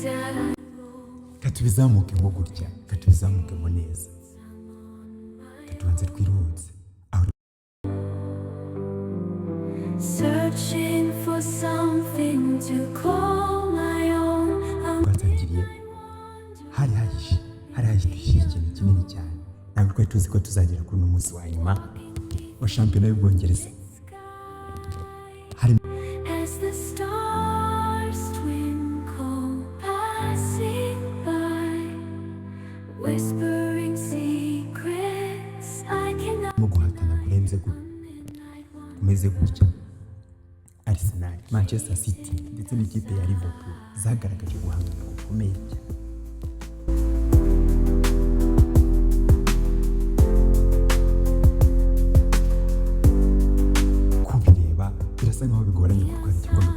Reka tubizamukemo gutya, reka tubizamukemo neza, reka tubanze twiruhutse aho. Searching for something to call my own. I'm Twatangiriye hari hahishe ikintu kinini cyane. Ntabwo twari tuzi ko tuzagera kuri uno munsi wa nyuma wa shampiyona y'Ubwongereza hari As the stars twinkle passing by, whispering secrets I cannot. Mu guhatana kurenze kumeze gutya, Arsenal, Manchester City ndetse n'ikipe ya Liverpool zagaragaje guhangana gukomeye cyane. Kubireba birasa nkaho bigoranye gutwara igikombe.